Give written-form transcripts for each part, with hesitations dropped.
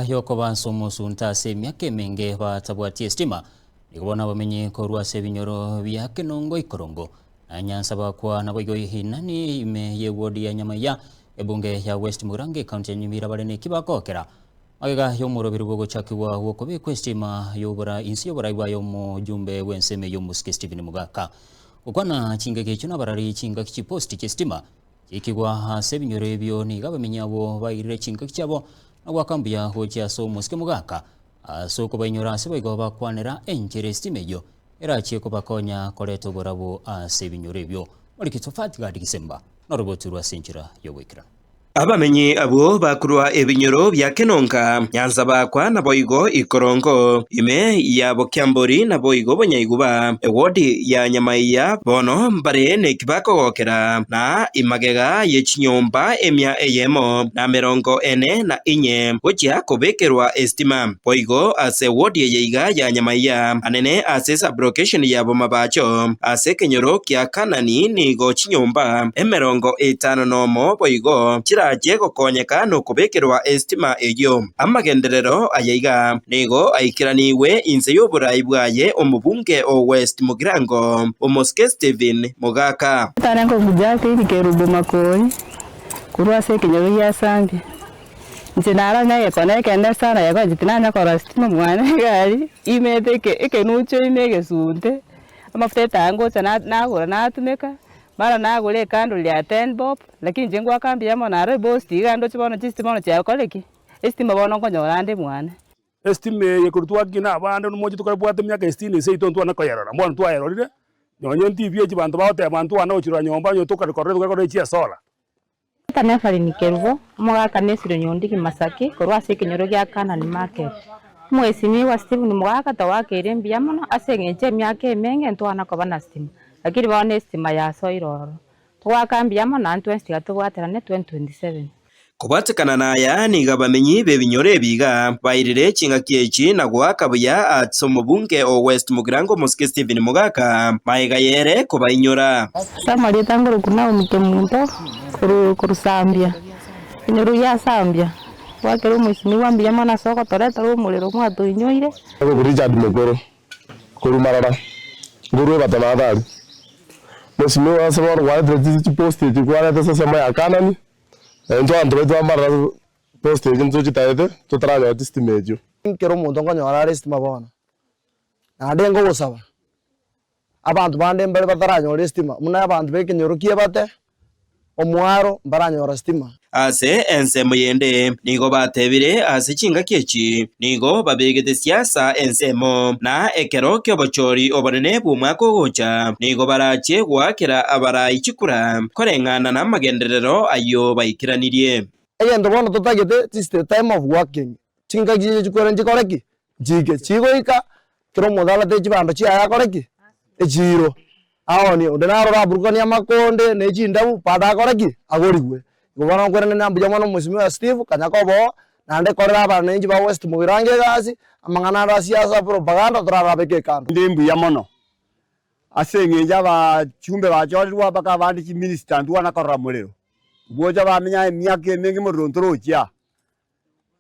Y'okoba ase omosunte ase emiaka emenge batabwati esitima, nigo bono abamenyi korwa ase ebinyoro bia Kenongo Ikorongo na Nyansa bakwa naboigo Inani ime y'ewodi ya Nyamaiya, ebunge ya West Mugirango ekaunti ya Nyamira bare neki bakogokera magega y'omoroberi bw'ogochakigwa gw'okobekwa esitima y'obora inse y'oborai bwaye omojumbe bw'ensemo eyio omosike Stephen Mogaka. Gokwana chingaki echio nabarari chingaki chiposti chi'esitima Chikigwa ase ebinyoro ebio nigo abamenyi abwo bairire chingaki chiabo na goaka mbuya gochia ase omosike mogaka ase okobainyora ase boigo bakwanera enchera esitima eyio erachie kobakonya koreta oborabu ase ebinyoro ebio. Moriki Tofati Gadi Gisemba noroboti rwa ase enchera y'ogoikeranu. Abamenyi abwo bakorwa ebinyoro bia Kenonga, Nyanza-Bakwa, naboigo Ikorongo, ime ya Bokiambori, naboigo Bonyaiguba, ewodi ya Nyamaiya, bono mbare neki bakogokera, na imagega ye chinyomba emia eyemo, na emerongo ene na inye, gochia kobekerwa esitima. Boigo ase ewodi eye iga ya Nyamaiya, anene ase esablocation ya Bomabacho, ase ekenyoro kia Kanani nigo chinyomba emerongo etano nomo boigo chirache gokonyeka nokobekerwa esitima eyio. Amagenderero aya iga nigo aikeranigwe inse y'oborai bwaye omobunge o West Mugirango, Omosike Stephen Mogaka. Tare nkobugia keiri kerubo makori korwa ase ekenyoro gia Sambia. Inche naro negekone ekende sana gekonya inche tinanya korora sitima mwane egari, imete eke ekenucho ime egesunte, amafuta etaya ngocha na nagora natumeka, mara nagora ecandle ya ten bob, lakini inche ngoaka mbuya mono aro ebosti iga ndoche bono chistima bono chiakorire ki? Esitima bono nkonyora nde mwane. Esitima eye korwa twakina abande nomochie tokabwate emiaka esitini ase seito ntwana koyerora, bono twayerorire, nonye entibi echi abanto bagoteba ntwana gochirora nyomba onye tokare korora tokare korora echi esolar. Tata Nephaline Kerubo, omogaka Nesiro Nyondigi Masaki korwa ase ekenyoro gia Canaan Market. Omwesimigwa Stephen Mogaka togakeire mbuya mono ase eng'encho emiaka emenge ntwana koba na sitima, lakini bono esitima yasoire ororo. Togoaka mbuya mono naende twensi tiga tobwaterane 2027. Kobwatekana naya, nigo abamenyi b'ebinyoro ebi iga bairire chingaki echi na goaka buya ase omobunge o West Mugirango Omosike Stephen Mogaka magega yere kobainyora. Ase amarieta ngorokwa Naomi Kemunto korwa korwa Sambia, ekenyoro gia Sambia, gwakera omwesimigwa mbuya mono ase ogotoretera omorero mwatoinyoire. Ngorokwa Richard Mokoro korwa Marara, nkorwa Ebato na Athari. Mwesimigwa ase bono kwaretire chipost echi kwareta ase ensemo ya Kanani. Intwe abanto baito ba Mbarara post echio ntochitaete totaranyora chistima echio. Kera omonto nkonyora are estima bono, naende nkogosaba, abanto bande mbare bataranyora estima, buna abanto ba ekenyoro kiebate, omwaro mbaranyora stima. Ase ensemo yende nigo batebire ase chingaki echi nigo babegete siasa ensemo, na ekero ki'obochori obonene bw'omwaka ogocha nigo barache goakera abarai chikura koreng'ana namagenderero ayio baikeranirie. Egento bono totagete this is the time of working, chingaki chiria chikwera nchikore ki? Nchike. Chigoika kera omonto arete chibando chiaye akore ki? Echiiro. Aonie, onde naro oraburukanie amakonde ne chindabu bado akore ki? Agorigwe. Igo bono nkwerenene mbuya mono mheshimiwa Steve kanya koba oo, naende korera abananchi ba West Mugirango egasi, amang'ana aro a siasa propaganda torarabeke ekando. Inde mbuya mono ase eng'encho abachumbe bachorirwe mpaka abande chiminister ntwana korora morero, gocha bamenya emiaka emenge morero ntorochia.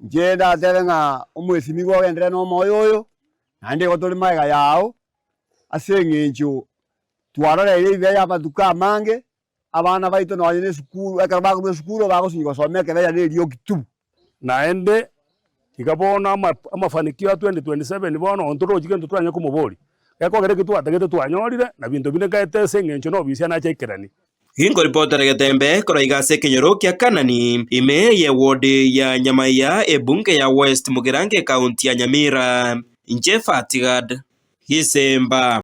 Inche ndatebe ng'a omwesimigwa ogenderere nomoyo oyo, naende igo tore magega yao, ase eng'encho twaroreire ebibe amatuko amange, abana baito nonye na esukuru, ekero bakorwa esukuru bagosinywa gosoma ekebeya na erioki tu. Naende iga bono ama amafanikio a 2027 bono ntorochi gento toranye komoboria, gekogera eki twatagete twanyorire, na binto binde nkaete ase eng'encho na obisia nache aikeranie. Ginkoripotera getembe korwa iga ase ekenyoro kia Kanani, ime y'ewodi ya Nyamaiya, ebunge ya West Mugirango ekaunti ya Nyamira. Inche Fatigad Gisemba.